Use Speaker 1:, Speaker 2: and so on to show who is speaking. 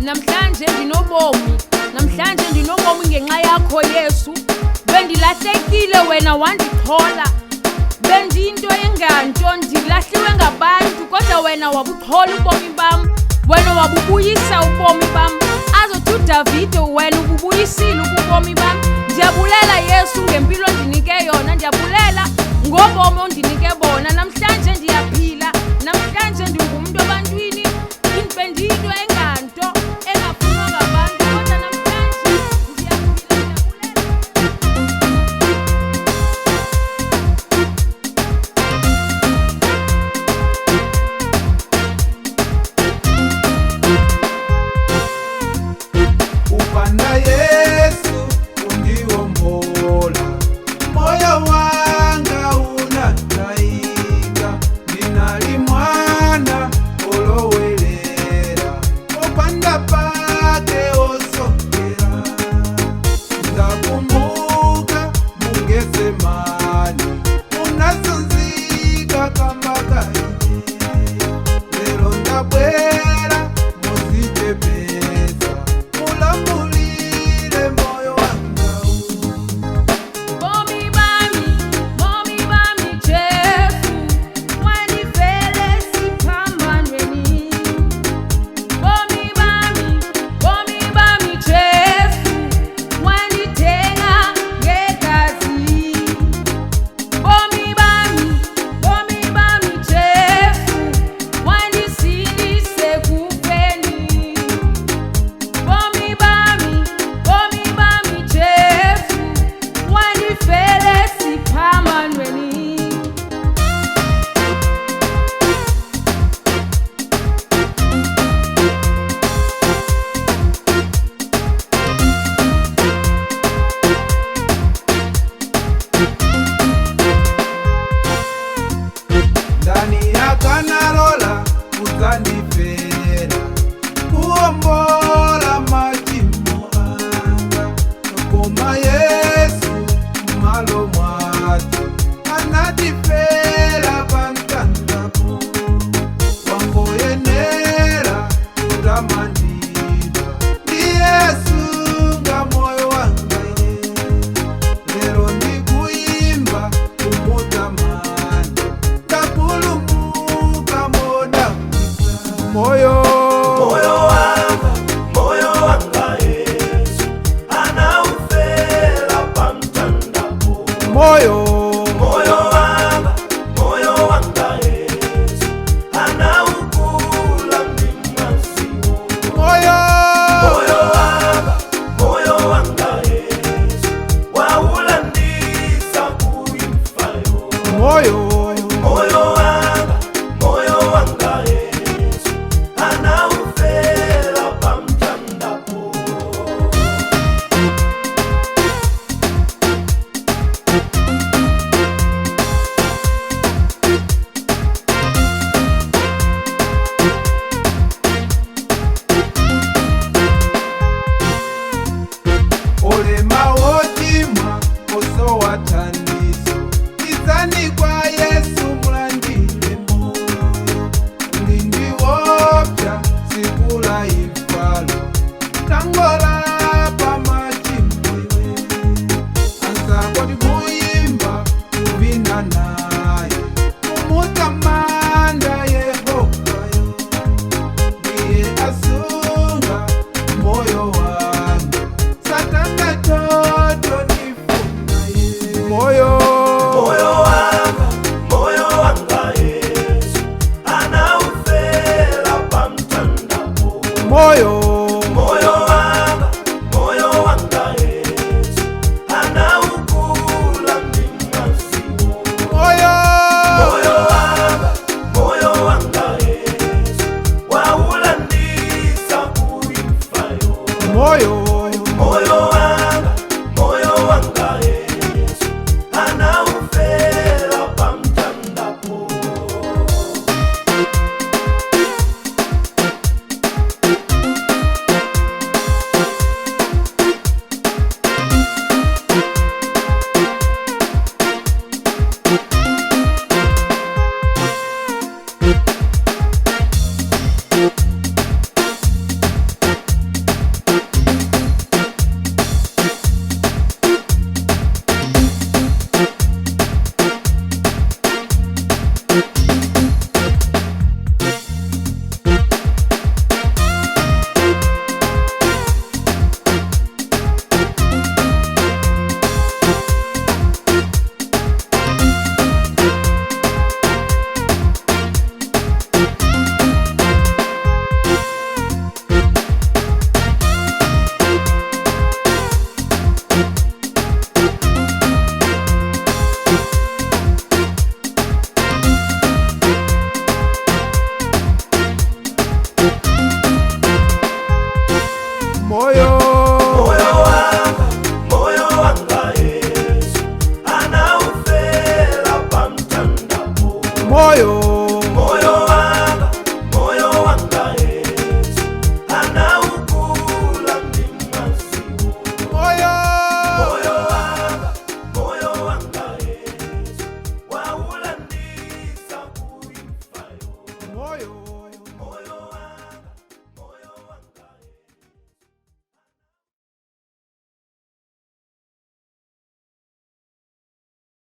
Speaker 1: Namhlanje ndinobomi, namhlanje ndinobomi ngenxa yakho Yesu. Bendilahlekile wena wandixhola. Bendiyinto enganto, ndilahliwe ngabantu, kodwa wena wabuxhola ubomi bam. Wena wabubuyisa ubomi bam. Azothi uDavide wena ububuyisile ubomi bam. Ndiyabulela Yesu ngempilo ondinike yona, ndiyabulela ngobomi ondinike bona. Namhlanje ndiyaphila, namhlanje ndingumntu ebantwini. Bendiyinto enganto engafunwa ngabantu, kodwa namhlanje ndiyaphila, ndiyabulela.
Speaker 2: Upanda Yesu undiwombola, moyo wanga unataika, ndinali mwana olowelera, opanda pake osokera, ndakumbuka muGetsemani, unazunzika kamba kaine, lero ndabwera muzichepesa, mulamulire moyo wanga.
Speaker 1: Bomi bami, bomi bami Jesu, wandifele siphambanweni. Bomi bami Jesu, wandithenga ngegazi. Bomi bami Jesu, wandisindise ekufeni. Bomi bami Jesu, wandifele siphambanweni.
Speaker 2: Ndani yakanalola kudzandifera, kuombola machimo anga, koma Yesu m'malo mwathu anatifera pamtandapo, wangoyenera kutamandidwa ndi Yesu nga moyo wanga ine. Lero ndikuimba kumutamanda, ndapulumuka modabwitsa. Moyo
Speaker 3: Moyo wanga Yesu anaufela pamtandapo.
Speaker 2: Moyo
Speaker 3: Moyo wanga Yesu anaukula mlimasiwo.
Speaker 2: Moyo
Speaker 3: Moyo wanga Yesu waulandisa kuimfayo.
Speaker 2: Moyo
Speaker 3: Moyo wanga Yesu anaufela pamtandapo.
Speaker 2: Olema wochimwa osowa thandizo, idzani kwa Yesu mulandire moyo. Mlindi wopya tsiku la imfalo, tangolapa machimo iwe. Anzako tikuyimba kuvina naye, kumutamanda Yehovayo. Ndiye asunga moyo wanga, satana toto nifuna ye. Moyo
Speaker 3: Moyo wanga Yesu anaufela pamtandapo.
Speaker 2: Moyo